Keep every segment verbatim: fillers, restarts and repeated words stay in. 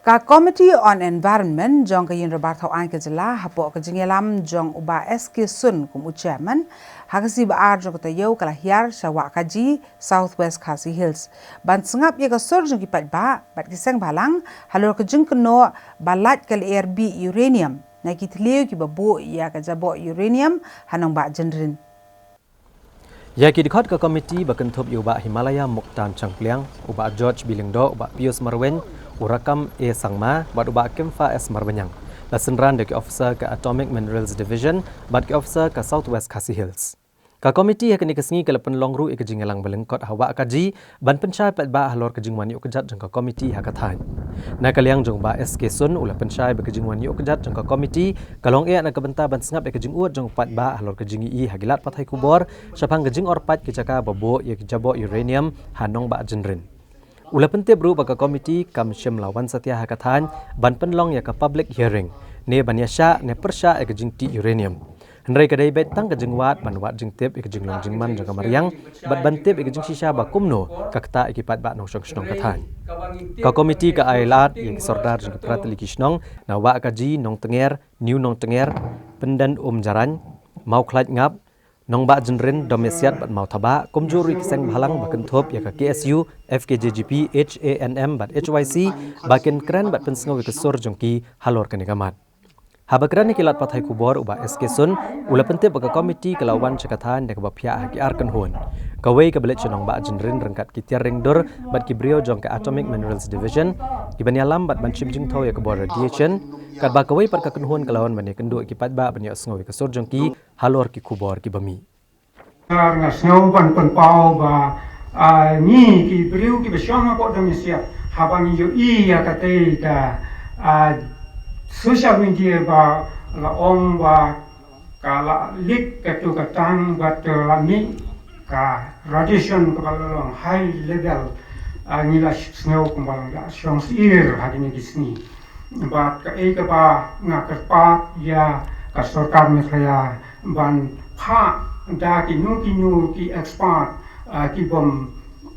Ka Committee on Environment jong ka Ïing Dorbar Thaw Aiñ ka Jylla, hapoh ka jingïalam jong u Bah S K Sun kum u Chairman, ha ka sngi ba ar jong ka taïew ka la hiar sha Wah Kaji, South West Khasi Hills, ban sngap ïa ka sur jong ki paidbah bad ki seng bhalang halor ka jingkynnoh ba lait ka lyer bih uranium na ki thliew kiba buh ïa ka jaboh uranium ha Nongbah Jynrin. Ïa ki dkhot ka komiti ba kynthup ïa u Bah Himalaya Muktan Changpliang, u Bah George B Lyngdoh, u Bah Pius Marwein, u Rakkam A Sangma bad u Bah Kempha S Marbaniang, la synran da ki officer ka Atomic Minerals Division bad ki officer ka South West Khasi Hills. Ka komiti ha kane ka sngi ka la pynlong ruh ïa ka jingïalang ba lyngkot ha Wah Kaji, ban pynshai paidbah halor ka jingwan ïuh kjat jong ka komiti ha ka thaiñ. Na ka liang jong u Bah S K Sun, u la pynshai ba ka jingwan ïuh kjat jong ka komiti ka long eh na ka bynta ban sngap ïa ka jingud jong u paidbah halor ka jingïohi ha ki lad pathai khubor shaphang ka jingor pait ki jaka ba buh ïa ki jaboh uranium ha Nongbah Jynrin. U la pyntip ruh ba ka komiti kam shym la wan satia ha ka thaiñ ban pynlong ïa ka public hearing, ne ban ïashah ne pyrshah ïa ka jingtih uranium. Hynrei ka dei beit tang ka jingwad ban wad jingtip ïa ka jinglong jingman jong ka mariang bad ban tip ïa ka jingshisha ba kumno ka ktah ïa ki paidbah nongshong shnong ka thaiñ. Ka komiti ka ai lad ïa ki sordar jong ki para tylli ki shnong na Wah Kaji, Nongtnger, New Nongtnger, Pyndenumjarain, Mawkhlaitngap, Nongbah Jynrin, Domiasiat bad Mawthabah, kumjuh ruh ïa ki seng bhalang ba kynthup ïa ka K S U, F K J G P, H A N M bad H Y C, ba kin kren bad pynsngew ïa ka sur jong ki halor kane ka mat. Haba kren ha ki lad pathai khubor, u Bah S K Sun u la pyntip ba ka komiti ka la wan sha ka thaiñ da kaba phiah ha ki ar kynhun. Kawei kaba leit sha Nongbah Jynrin ryngkat ki tiar ring dur bad ki briew jong ka Atomic Minerals Division, ki ban ïalam bad ban shim jingthaw ïa ka bor radiation, katba kawei pat ka kynhun ka la wan ban ïakynduh ïa ki paidbah ban ïohsngew ïa ka sur jong ki halor ki khubor kiba mih. Nga sngew ban pynpaw ba, ah, ngi ki briew kiba shong hapoh Domiasiat, haba ngi ïohi ïa katei ka, ah, social media ba la ong ba ka la leak katu ka tank bad ka la mih ka radiation kaba la long high level, ah, ngi la sngew kumba la shong syier ha kine ki sngi. Bad kaei kaba nga kyrpad ïa ka sorkar Meghalaya ban phah da kino kino ki expert, ah, ki bym,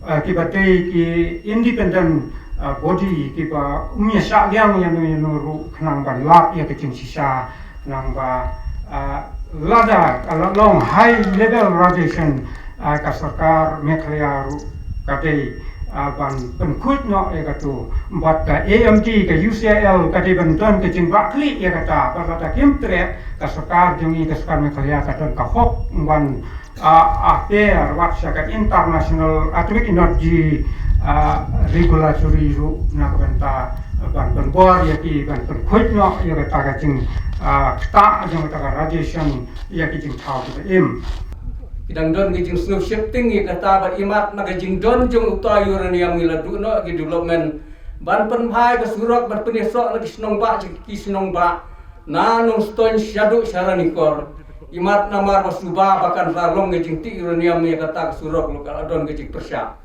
ah, kiba dei ki independent, ah, body kiba ym ïa shah liang ïano ïano ruh khnang ban lap ïa ka jingshisha, khnang ba, ah, lada ka la long high level radiation, ah, ka sorkar Meghalaya ruh ka dei, ah, ban pynkhuid noh ïa katu. Bad ka A M T, ka U C I L ka dei ban don ka jingbakla ïa kata, bad lada kim treh, ka sorkar jong ngi, ka sorkar Meghalaya ka don ka hok ban, ah, ah, appeal wat sha ka International Atomic Energy, ah, Regulatory ruh na ka bynta ban pynbor ïa ki ban pynkhuid noh ïa kata ka jing, ah, ktah jong kata ka radiation ïa ki jingthaw kiba im. Ki dang don ki jingsngew sheptieng ïa kata bad imat na ka jingdon jong uta uranium ngi la duh noh ki development ban pynphai ka surok ban pynïasoh na ki shnong bah sha ki shnong bah na Nongstoiñ shaduh sha Ranikor. Imat namar ba suba ba kan sa long ka jingtih uranium ïa kata ka surok ruh ka la don ka jingpyrshah.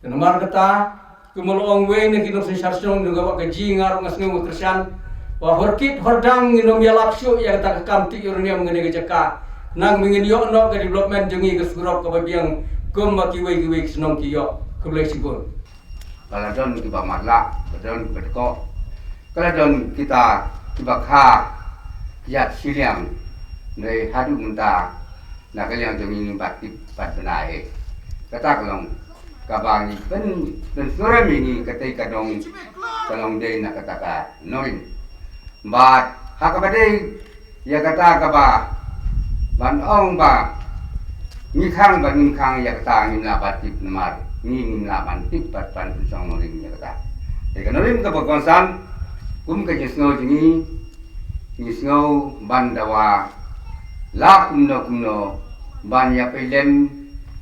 Namar kata, kumba la ong wei na ki nongsynshar shnong jong ka Wah Kaji, nga ruh nga sngew nga kyrshan ba hor kit hor dang ngin ym ïalap shuh ïa kata ka kam tih uranium ha kane ka jaka. Nang ba ngin ïoh noh ka development jong ngi ka surok kaba biang kumba kiwei kiwei ki shnong ki ïoh. Khublei shibun. Ka la don kiba matlah, ka don kiba dkoh, ka la don kita kiba kha ïaid shiliang. Hynrei haduh mynta na ka liang jong ngi ngim pat tip pat bynai ei. Kata ka long kaba ngi pyn, pynsngew ïa ngi, katei ka dong ka long dei na kata ka nongrim. Bad ha kaba dei ïa kata kaba ban ong ba ngi khang bad ngim khang ïa kata ngim lah ban tip namar ngi ngim lah ban tip bad ban pynsngew nongrim ïa kata. Te ka nongrim kaba kongsan kum ka jingsngew jong ngi, ngi sngew ban dawa la kumno kumno ban ïa pynlem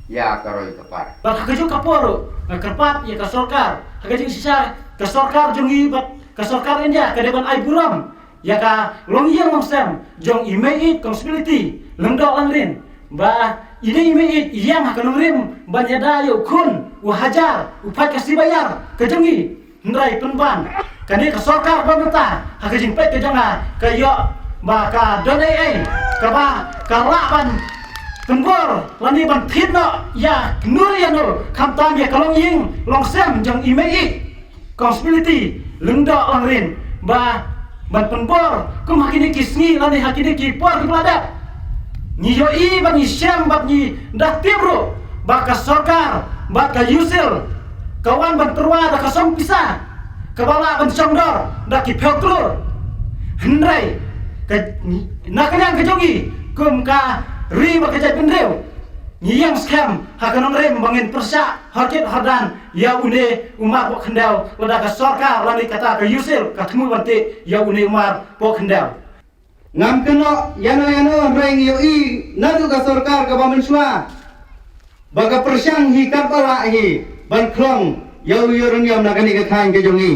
ïa ka roi ka par. Bad ha kajuh ka por ruh nga kyrpad ïa ka sorkar, ha ka jingshisha ka sorkar jong ngi bad ka sorkar India ka dei ban ai burom ïa ka longïing longsem jong i mei ïeit Kong Smility Lyngdoh Langrin, ba i dei i mei ïeit i ïeng ha ka nongrim ban ïada ïa u khun u hajar u phaid ka sibai ïar ka jong ngi. Hynrei pynban kane ka sorkar ba mynta ha ka jingpeit ka jong nga ka ïoh ba ka don ei ei kaba ka lah ban pynbor lane ban thied noh ïa kano ïa kano, khamtam ïa ka longïing longsem jong i mei ïeit Kong Smility Lyngdoh Langrin ba ban pynbor kum ha kine ki sngi lane ha kine ki por kiba la dep. Ngi ïohi bad ngi shem bad ngi da tip ruh ba ka sorkar bad ka UNCIL ka wan ban pyrwa da ka song pisa kaba lah ban shong dor da ki phew klur. Hynrei ka, na ka liang ka jong ngi kum ka ri bad ka jaitbynriew, ngi ïeng skhem ha ka nongrim ba ngin pyrshah horkit hordan ïa une u mar poh khyndew lada ka sorkar lane kata ka UNCIL ka thmu ban tih ïa une u mar poh khyndew. Ngam kynnoh ïano ïano, hynrei ngi ïohi naduh ka sorkar kaba mynshuwa ba ka pyrshang hi katba lah hi ban khlong ïa u uranium na kane ka thaiñ ka jong ngi.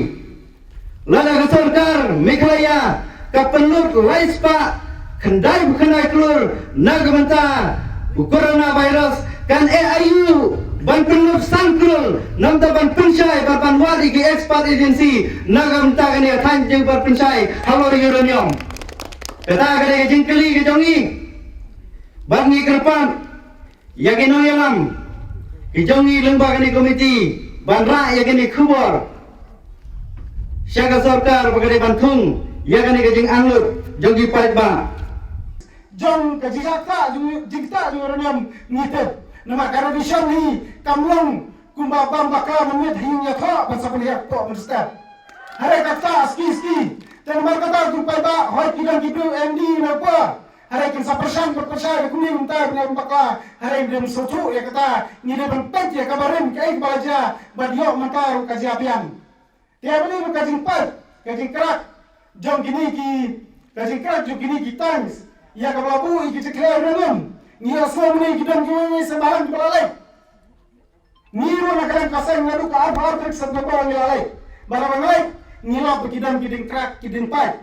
Lada ka sorkar Meghalaya ka pynlut lai spah khyndai phew khyndai klur na ka bynta u coronavirus, kan eh aïu ban pynlut san klur na ka bynta ban pynshai bad ban wad ïa ki expert agency na ka bynta kane ka thaiñ jong ban pynshai halor uranium? Kata ka dei ka jingkylli ka jong ngi. Bad ngi kyrpad ïa ki nongïalam ki jong ngi lyngba kane ka komiti ban rah ïa kane ka khubor sha ka sorkar ba ka dei ban thung ïa kane ka jingangnud jong ki paidbah. Jong ka jingktah, jong jingktah jong uranium ngi tip. Namar ka radiation hi kam long kumba bam bakla mynmiet ha ïing ïathoh ban sa pynhiar poh mynstep. Hynrei ka ktah ski ski. Te namar kata ki paidbah, hooid ki don ki briew MD na u por. Hynrei kin sa pyrshang pyrshang da kumne mynta bym bakla. Hynrei ngim sngewthuh ïa kata, ngi dei ban peit ïa kaba rim kaei kaba la jia bad ïoh mynta ruh ka jia biang. Te ïa mynne ruh ka jingpait, ka jingkrak jong kine ki, ka jingkrak jong kine ki tanks ïa kaba la buh ïa ki jingkhleh uranium. Ngi ïohsngew mynne ki don kiwei wei seng bhalang kiba la leit. Ngi ruh na ka liang ka seng naduh ka arphew ar tarik September ngi la leit. Bad haba ngi leit ngi lap ba ki don ki jingkrak ki jingpait.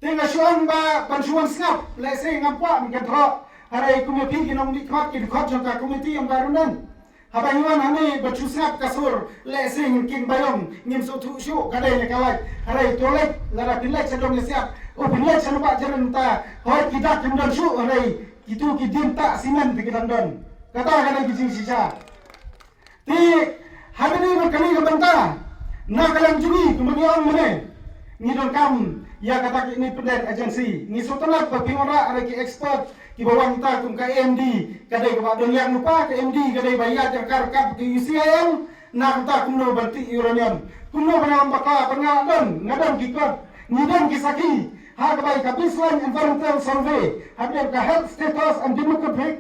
Te nga shu ong ba ban shu wan sngap, lehse ngam kwah ban kynthroh. Hynrei kum ïa phi ki nongmihkhmat ki dkhot jong ka komiti ym ba runan. Haba ngi wan hangne ba shu sngap ka sur, lehse ngin king ba ïong, ngim sngewthuh shuh ka dei ne ka lait. Hynrei to leit, lada phin leit sha dong ïa siat, u phin leit sha naba jaren mynta, hooid ki dak kim don shuh, hynrei kitu ki dien ktah simen te ki dang don. Kata ka dei ki jingshisha. Te ha kane bad kane ka bynta, na ka liang jong ngi kumba ngi ong mynne, ngi donkam ïa kata ka independent agency. Ngi sngewtynnat ba phi wanrah ïa ki expert kiba wan mynta kum ka MD ka dei kaba don ïa lypa, ka MD ka dei ba ïaid jaka ryngkat ka UCIL. Na kumta kumno ban tih uranium, kumno ban ïalam bakla, ban nga don, nga don ki kot, ngi don ki sakhi ha kaba ïa ka baseline environmental survey, ha kaba ïa ka health status and demographic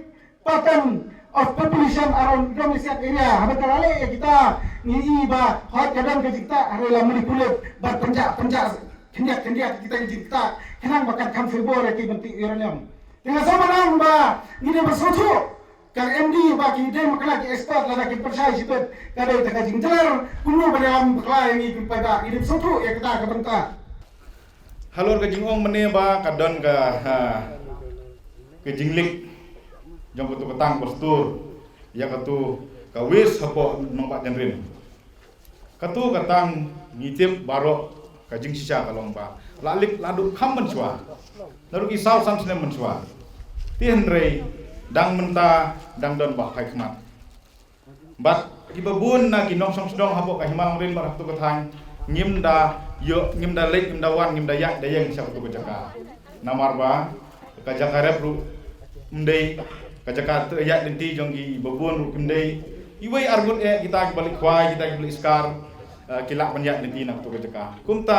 pattern of population around Domesiat area. Haba ka la leh ïa kita ngi i ba hooid ka don ka jingktah, hynrei la manipulate bad pynjah pynjah khyndiat khyndiat kita ki jingktah khnang ba kan kham favour ïa ki ban tih uranium. Te nga sngewbha ba ngi dei ban sngewthuh ka MD ba ki dei bakla ki expert lada ki pyrshai shibit ka dei ta ka jingjynjar kumno ban ïalam bakla ïa ngi ki paidbah, ngi dei ban sngewthuh ïa kata ka bynta. Halor ka jingong mynne ba ka don ka, ha, ka jinglik jong katu ka tang ba stur ïa katu ka waste hapoh Nongbah Jynrin. Katu ka tang ngi tip baroh ka jingshisha ka long ba la lik la duh kham mynshuwa. Naduh ki saw san snem mynshuwa. Te hynrei dang mynta dang don ba phai khmat. Bad kiba bun na ki nongshong shnong hapoh ka Hima Langrin bad ha katu ka thaiñ ngim da ïoh, ngim da leit, ngim da wan, ngim da ïaid da ïeng sha katu ka jaka. Namar ba ka jaka rep ruh ym dei, ka jaka ïaid lynti jong kiba bun ruh kim dei. Iwei ar ngut eh kita kiba leit khwai, kita kiba leit skar, eh, ki lah ban ïaid lynti na katu ka jaka. Kumta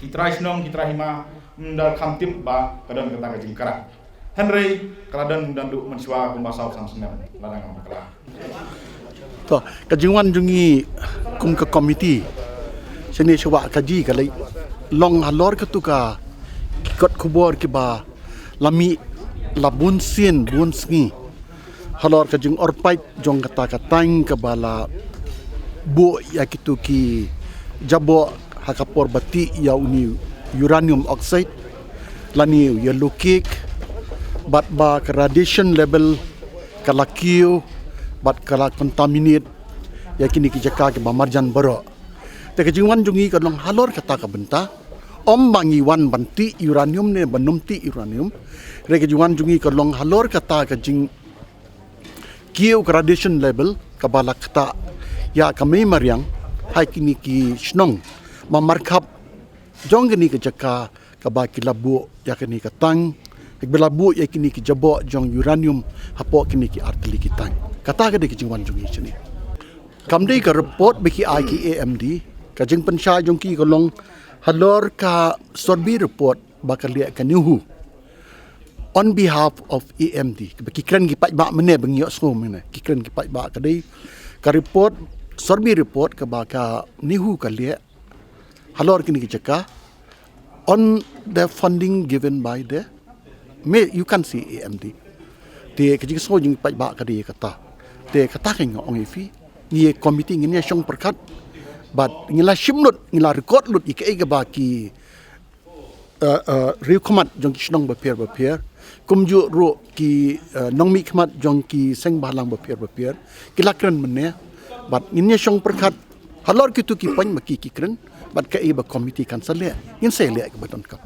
ki trai shnong, ki trai hima ym da kham tip ba ka don kata ka jingkrak. Hynrei ka la don, don duh mynshuwa kumba saw san snem lada ngam bakla. To, ka jingwan jong ngi kum ka komiti shane sha Wah Kaji ka la long halor katu ka kot khubor kiba la mih la bun sien bun sngi halor ka jingor pait jong kata ka tank kaba la buh ïa kitu ki jaboh ha ka por ba tih ïa uni u uranium oxide lane u yellow cake, bad ba ka radiation level ka la kiew bad ka la contaminate ïa kine ki jaka kiba marjan baroh. Te ka jingwan jong ngi ka long halor kata ka bynta, ym ba ngi wan ban tih uranium ne ban ym tih uranium. Hynrei ka jingwan jong ngi ka long halor kata ka jing kiew ka radiation level kaba la ktah ïa ka mei mariang ha kine ki shnong ma markhap jong kane ka jaka kaba ki la buh ïa kane ka tang, kiba la buh ïa kine ki jaboh jong uranium hapoh kine ki artylli ki tang. Kata ka dei ka jingwan jong ngi shane. Kam dei ka report ba ki ai ki A M D, ka jingpynshai jong ki ka long halor ka survey report ba ka leh ka NEHU on behalf of A M D, ba ki kren ki paidbah mynne, ba ngi ïohsngew mynne, ki kren ki paidbah, ka dei ka report, survey report kaba ka NEHU ka leh halor kine ki jaka on the funding given by the, me, you can see, A M D. Te ka jingsngew jong ki paidbah ka dei kata. Te kata ka ngi ong ïa phi, ngi committee ngin ïa shong pyrkhat bad ngi la shim lut, ngi la record lut ïa kaei kaba ki, uh, uh, riew khmat jong ki shnong bapher bapher, kumjuh ruh ki, uh, nongmihkhmat jong ki seng bhalang bapher bapher, ki la kren mynne. Bad ngin ïa shong pyrkhat halor kitu ki point ba ki, ki kren, bad kaei ba committee kan sa leh, ngin sa leh kaba donkam.